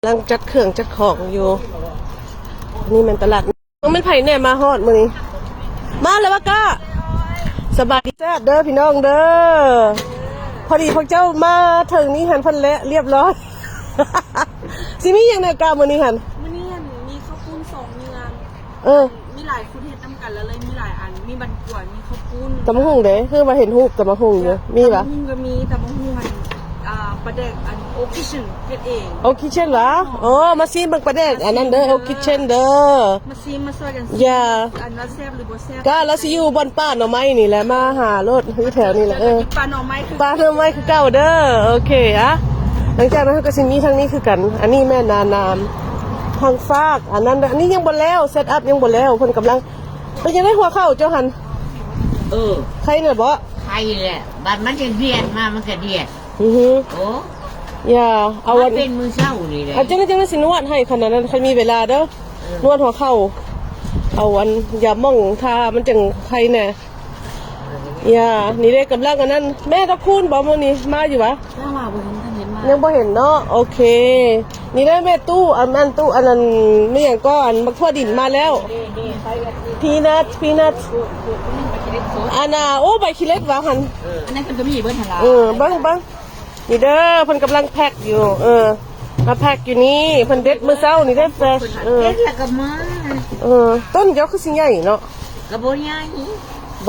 ກຳລັງຈັດເຄື່ອງຈັດຂອງຢູ່. ນີ້ແມ່ນຕະຫຼາດ. ແມ່ນໃຜແດ່ມາຮອດມື້ນີ້? ມາແລ້ວວະກະ? ສະບາຍດີ ແຊບເດີພີ່ນ້ອງເດີ. ພໍດີພວກເຈົ້າມາເຖິງນີ້ຫັ້ນ ເພິ່ນແລະລຽບຮ້ອຍ. ຊິມີຫຍັງແດ່ກະມື້ນີ້ຫັ້ນ? ມື້ນີ້ຫັ້ນມີເຂົ້າປຸ້ນສອງເມືອງ. ເອີ ມີຫຼາຍຄົນເຮັດນຳກັນ ລະເລີຍມີຫຼາຍອັນ ມີບັນກວນ ມີເຂົ້າປຸ້ນ. ຕຳບັກຫຸ່ງເດ້? ຄືວ່າເຫັນຮູບຕຳບັກຫຸ່ງຢູ່. ເອີ ມີຫວະ? ຕຳບັກຫຸ່ງກໍມີ ຕຳບັກຫຸ່ງຫັ້ນ ອ່າ ປາແດກອັນໂອຄິເຊັນເຮັດເອງ. ໂອຄິເຊັນຫວາ? ໂອ້ ມາຊີມເບິ່ງປາແດກອັນນັ້ນເດີ ໂອຄິເຊັນເດີ. ມາຊີມ ມາຊ່ອຍກັນຊີມ ຢ່າ ອັນວ່າແຊບຫຼືບໍ່ແຊບ. ກະລາວຊິຢູ່ບ່ອນປ່າໜໍ່ໄມ້ນີ້ແຫຼະ ມາຫາໂລດ ຢູ່ແຖວນີ້ແຫຼະ. ເອີ ປ່າໜໍ່ໄມ້ຄື ປ່າໜໍ່ໄມ້ຄືເກົ່າເດີ. ໂອເຄ ອະ ຫຼັງຈາກນັ້ນເຮົາກໍຊິມີທາງນີ້ຄືກັນ. ອັນນີ້ແມ່ນນານາມ ທາງຟາກ ອັນນັ້ນ ອັນນີ້ຍັງບໍ່ແລ້ວ ເຊັດອັບຍັງບໍ່ແລ້ວ ເພິ່ນກຳລັງ. ເປັນຈັ່ງໃດຫົວເຂົ່າເຈົ້າຫັ້ນ? ເອີ ໄຄແລ້ວບໍ? ໄຄແລ້ວ ບາດມັນຈະດຽດມາ ມັນກະດຽດ. ອືຮຶ ໂອ້ ຢ່າ ເອົາ ມັນເປັນມື້ເຊົ້ານີ້ແຫຼະ. ອັນຈັ່ງໃດຈັ່ງໃດຊິນວດໃຫ້ຂະໜາດນັ້ນ ຄັນມີເວລາເດີ. ເອີ ນວດຫົວເຂົ່າ ເອົາອັນຢາໝອງທາ ມັນຈັ່ງໄຄແດ່. ຢ່າ ນີ້ເດ້ ກຳລັງອັນນັ້ນ. ແມ່ດອກຄູນບໍມື້ນີ້ ມາຢູ່ຫວາ? ຍັງບໍ່ເຫັນ ບໍ່ເຫັນເນາະ. ໂອເຄ ນີ້ເດີແມ່ຕູ້ ອັນ ອັນຕູ້ ອັນນັ້ນ ແມ່ຫຍັງກໍ ອັນບັກຖົ່ວດິນມາແລ້ວ. ພີນັດ ພີນັດ ອັນນ່າ ໂອ້ ໃບຂີ້ເຫຼັກວ່າຫັ້ນ. ອັນນັ້ນເພິ່ນກໍມີເບິດຫັ້ນລະ. ເອີ ເບິ່ງ ເບິ່ງ ນີ້ເດີ ເພິ່ນກຳລັງແພັກຢູ່. ເອີ ມາແພັກຢູ່ນີ້ ເພິ່ນເດັດມື້ເຊົ້ານີ້ເດ້. ເອີ ເດັດແລ້ວກໍມາ. ເອີ ຕົ້ນເຈົ້າຄືຊິໃຫຍ່ເນາະ? ກໍບໍ່ໃຫຍ່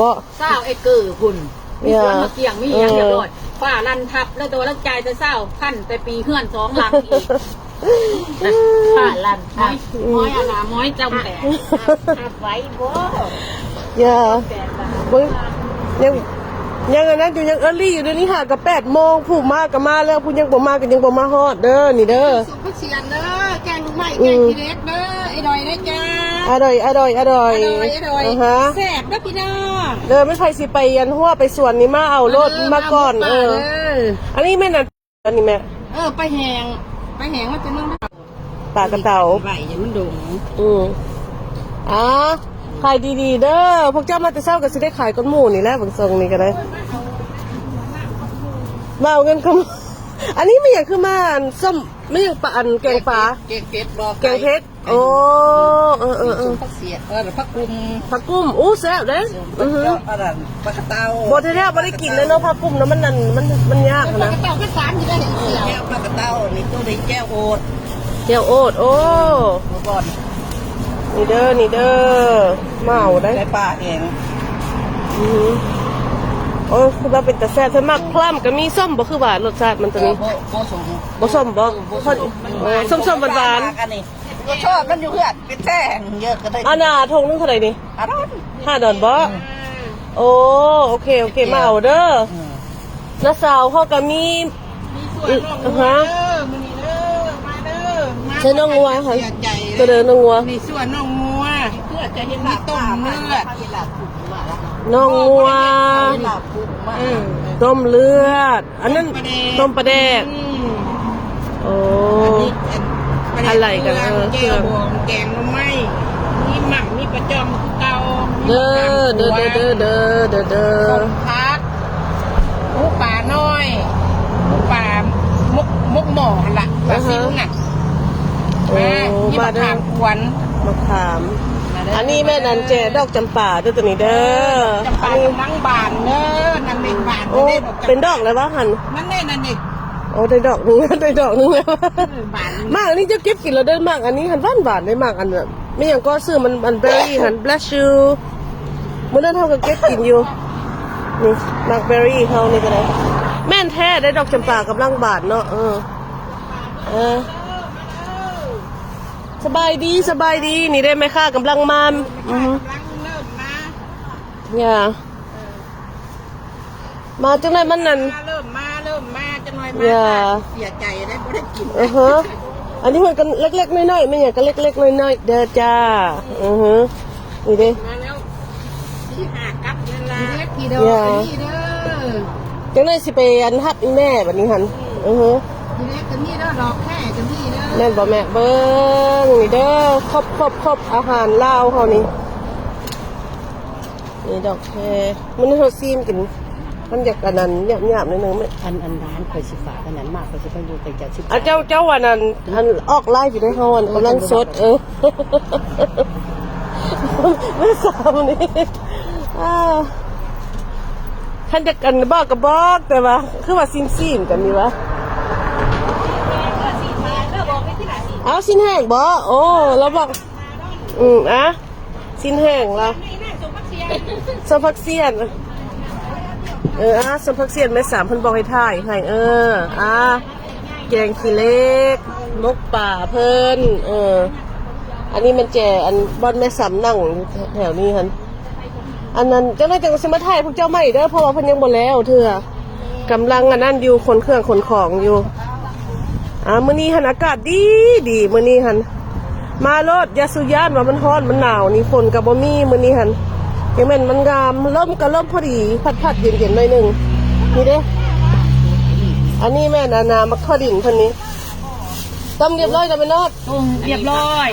ບໍ່ ຊາວເອເກີພຸ້ນ. ມີສວນໝາກກ້ຽງ ມີຫຍັງຮຽບຮ້ອຍ. ເອີ ຟ້າລັນທັບແລ້ວ ແຕ່ວ່າລາວຈ່າຍແຕ່ຊາວພັນ ແຕ່ປີເຮືອນສອງຫຼັງອີກ. ຟ້າລັນທັບ ໝອຍອັນນ່າ ໝອຍຈຳແຫຼະ ຮັບໄວ້ບໍ່? ຢ່າ ເບິ່ງ ຍັງ ຍັງອັນນັ້ນຢູ່ ຍັງເອີລີຢູ່. ດຽວນີ້ຫາກະແປດໂມງ ຜູ້ມາກະມາແລ້ວ ຜູ້ຍັງບໍ່ມາກະຍັງບໍ່ມາຮອດເດີ ນີ້ເດີ. ເດືອນເດີ ແກງລູກໄມ້ ອືມ ແກງຂີ້ເຫຼັກເດີ ອະດອຍເດີຈ້າ ອະດອຍ ອະດອຍ ອະດອຍ ອະດອຍ ອະດອຍ ອະຮະ ແຊບເດີພີ່ນ້ອງເດີ. ແມ່ນໃຜຊິໄປອັນຮົ້ວໄປສວນນີ້ ມາເອົາໂລດ ເດີ ມາກ່ອນ ມາເອົາ ເອີ ເດີ. ອັນນີ້ແມ່ນອັນ ອັນນີ້ແມ່ ເອີ ປາແຫ້ງ ປາແຫ້ງມາຈາກເມືອງ ປາກະເຕົາ ໄວ້ຢ່າມັນດົງ ອືມ ອ່າ ຂາຍດີໆເດີ. ພວກເຈົ້າມາແຕ່ເຊົ້າກໍຊິໄດ້ຂາຍກ່ອນໝູ່ນີ້ແຫຼະ ເບິ່ງຊົງນີ້ກໍໄດ້ ມາເອົາເງິນກ່ອນ. ອັນນີ້ແມ່ນຫຍັງ ຄືມາອັນ ສົ້ມ ແມ່ນຫຍັງ ປາ ອັນ ແກງປາ ແກງເຜັດ ແກງເຜັດບໍ່ ແກງເຜັດ ໂອ້ ເອີໆໆ ສົ້ມຜັກເສຍ ເອີ ຜັກກຸ້ມ ຜັກກຸ້ມ ໂອ້ ແຊບເດ້. ອືຮຶ ອັນນັ້ນ ປາກະເຕົາ ບໍ່ ແທ້ໆບໍ່ໄດ້ກິນເລີຍເນາະ ຜັກກຸ້ມນະ ມັນ ອັນ ມັນ ມັນຍາກຫັ້ນນະ. ປາກະເຕົາຄືສາມຢູ່ໄດ້ ເອີ ແຈ່ວປາກະເຕົາ ນີ້ໂຕນີ້ແຈ່ວໂອດ ແຈ່ວໂອດ ໂອ້ ບໍ່ບ່ອນ ນີ້ເດີ ນີ້ເດີ ມາເອົາໄດ້ ໄດ້ປາເອງ ອືຮຶ ໂອ້ ຄືວ່າເປັນຕາແຊບແທ້. ໝາກພຣາມກໍມີ ສົ້ມບໍ່ ຄືວ່າລົດຊາດມັນໂຕນີ້ ບໍ່ ບໍ່ສົ້ມ ບໍ່ສົ້ມບໍ່? ເອີ ບໍ່ສົ້ມ ເອີ ສົ້ມໆຫວານໆ ອັນນີ້ ກໍຊອບມັນຢູ່ເຮືອນ ເປັນແທ້ເຍອະກໍໄດ້. ອັນນ່າ ຖົງໜຶ່ງເທົ່າໃດນີ້? ຫ້າດອນ ຫ້າດອນບໍ່? ອືມ ໂອ້ ໂອເຄ ໂອເຄ ມາເອົາເດີ. ອືມ ນ້າສາວເຮົາກໍມີ ມີສ່ວນນ້ອງງົວເດີ ມື້ນີ້ເດີ ມາເດີ ມາ ໃສ່ນ້ອງງົວ ເສຍໃຈ ໂຕໃດນ້ອງງົວ? ມີສ່ວນນ້ອງງົວ ເພື່ອຈະເຮັດ ມີຕົ້ມເລືອດ ນ້ອງງົວ ອືມ ຕົ້ມເລືອດ. ອັນນັ້ນ ຕົ້ມປາແດກ ຕົ້ມປາແດກ ອືມ ໂອ້ ອັນນີ້ ອັນ ປາແດກ ອະໄລກັນ ເຄື່ອງ ເອີ ແຈ່ວບອງ ແກງໜໍ່ໄມ້ ມີໝ່ຳ ມີປາຈອມຄືເກົ່າ ເດີ ມີໝ່ຳ ເດີ ເດີ ເດີ ເດີ ເດີ ສົ້ມຜັກ ໝູປານ້ອຍ ໝູປາ ໝົກ ໝົກໝໍ້ຫັ້ນລະ ປາຊິວນະ ໂອ້ ມາ ມີໝາກຂາມກວນ ໝາກຂາມ ມາເດີ ອັນນີ້ແມ່ນອັນແຈດອກຈຳປາເດີ ໂຕນີ້ເດີ ເອີ ດອກຈຳປາ ອັນນີ້ກຳລັງບານເດີ ນັ້ນເດ້ ບານ ໂອ້ ເປັນດອກແລ້ວວ່າຫັ້ນ ນັ້ນເດ້ ນັ້ນເດ້ ໂອ້ ໄດ້ດອກໜຶ່ງ ໄດ້ດອກໜຶ່ງແລ້ວ ເອີ ບານ ໝາກອັນນີ້ເຈົ້າເກັບກິນແລ້ວເດີ ໝາກອັນນີ້ຫັ້ນຫວານໆເດ້ ໝາກອັນແບບ ແມ່ນຫຍັງກໍ ຊື່ມັນ ອັນແບຣີຫັ້ນ bless you ມື້ນັ້ນເຮົາກໍເກັບກິນຢູ່ ນີ້ ໝາກແບຣີເຮົານີ້ກໍໄດ້ ແມ່ນແທ້ໄດ້ ດອກຈຳປາກຳລັງບານເນາະ ເອີ ເອີ ສະບາຍດີ ສະບາຍດີ ນີ້ເດ້ ແມ່ຄ້າກຳລັງມາ ອືຮຶ ກຳລັງເລີ່ມມາ ຢ່າ ເອີ ມາຈັ່ງໃດມັນນັ້ນ ມາເລີ່ມມາ ເລີ່ມມາ ຈັກໜ່ອຍມາ ຢ່າ ເສຍໃຈໄດ້ ບໍ່ໄດ້ກິນ ເອີ ອັນນີ້ເພິ່ນກໍເລັກໆນ້ອຍໆ ແມ່ນຫຍັງກໍເລັກໆນ້ອຍໆເດີຈ້າ ອືຮຶ ນີ້ເດ້ ມາແລ້ວ ສີ່ຫ້າກັບເວລາ ເລັກທີ່ດອກ ຢ່າ ອັນນີ້ເດີ ຈັ່ງໃດຊິໄປອັນຮັບອີແມ່ບັດນີ້ຫັ້ນ ອືຮຶ ເລັກກໍມີເດີ ດອກແຄ່ກໍມີເດີ ແມ່ນບໍ່ແມ່? ເບິ່ງນີ້ເດີ ຄົບໆໆ ອາຫານລາວເຮົານີ້ ນີ້ດອກແຄ ມື້ນີ້ເຮົາຊີມກິນ ມັນຢາກອັນນັ້ນຫຍາບໆໜ້ອຍໜຶ່ງ ອັນ ອັນຮ້ານຂ້ອຍຊິຝາກອັນນັ້ນມາ ຂ້ອຍຊິໄປຢູ່ໃກ້ເຈົ້າ ອ່ະ ເຈົ້າ ເຈົ້າວ່ານັ້ນ ອັນອອກໄລຟ໌ຢູ່ເດ້ ເຮົາອັນກຳລັງສົດ ເອີ ແມ່ສາວນີ້ ອ່າ ຄັນຢາກອັນບອກກໍບອກ ແຕ່ວ່າຄືວ່າຊິມໆກັນນີ້ວະ ເອົາ ຊີ້ນແຫ້ງບໍ? ໂອ້ ລາວບອກ ອືມ ອ່ະ ຊີ້ນແຫ້ງລະ ສົ້ມຜັກຊຽນ ເອີ ອ່າ ສົ້ມຜັກຊຽນແມ່ສາມເພິ່ນບອກໃຫ້ຖ່າຍໃຫ້ ເອີ ອ່າ ແກງຂີ້ເຫຼັກ ໝົກປາເພິ່ນ ເອີ ອັນນີ້ແມ່ນແຈ ອັນ ບ່ອນແມ່ສາມນັ່ງຢູ່ແຖວນີ້ຫັ້ນ ອັນນັ້ນ ຈັກໜ້ອຍຈັ່ງຊິມາຖ່າຍພວກເຈົ້າໃໝ່ເດີ ເພາະວ່າເພິ່ນຍັງບໍ່ແລ້ວເທື່ອ ກຳລັງອັນນັ້ນຢູ່ ຂົນເຄື່ອງຂົນຂອງຢູ່ ອ່າ ມື້ນີ້ຫັ້ນອາກາດດີດີ ມື້ນີ້ຫັ້ນ ມາໂລດ ຢ່າສູ່ຢ້ານວ່າມັນຮ້ອນມັນໜາວນີ້ ຝົນກໍບໍ່ມີມື້ນີ້ຫັ້ນ ຍັງແມ່ນມັນງາມ ລົມກໍລົມພໍດີ ພັດໆເຢັນໆໜ້ອຍໜຶ່ງ ນີ້ເດ້ ອັນນີ້ແມ່ນອັນນ່າ ໝາກຖົ່ວດິນເພິ່ນນີ້ ຕ້ມຮຽບຮ້ອຍແລ້ວແມ່ນອດ? ຕົ້ມຮຽບຮ້ອຍ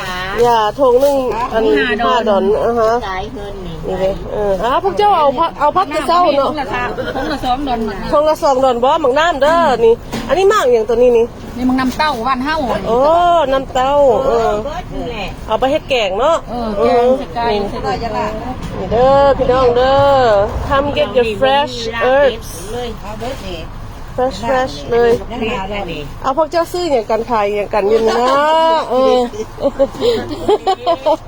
ຢ່າຖົງໜຶ່ງ ອັນ ຫ້າດອນ ຫ້າດອນ ອ່າຮະ ນີ້ເດ້ ເອີ ອ່າ ພວກເຈົ້າເອົາຜັກ ເອົາຜັກແຕ່ເຊົ້າເນາະ ຖົງລະສາມ ຖົງລະສອງດອນ ຖົງລະສອງດອນບໍ? ໝາກນ້ຳເດີ ນີ້ ອັນນີ້ໝາກຫຍັງຕົວນີ້ນີ້? ນີ້ໝາກນ້ຳເຕົ້າບ້ານເຮົາ ໂອ້ ນ້ຳເຕົ້າ ເອີ ເອົາໄປເຮັດແກງເນາະ ເອີ ແກງໃສ່ໄກ່ ເອີ ໃສ່ ນີ້ເດີພີ່ນ້ອງເດີ come get your fresh herbs fresh fresh ເລີຍ ເອົາ ພວກເຈົ້າຊື້ຫຍັງກັນ ຂາຍຫຍັງກັນຢູ່ນີ້ເນາະ ເອີ.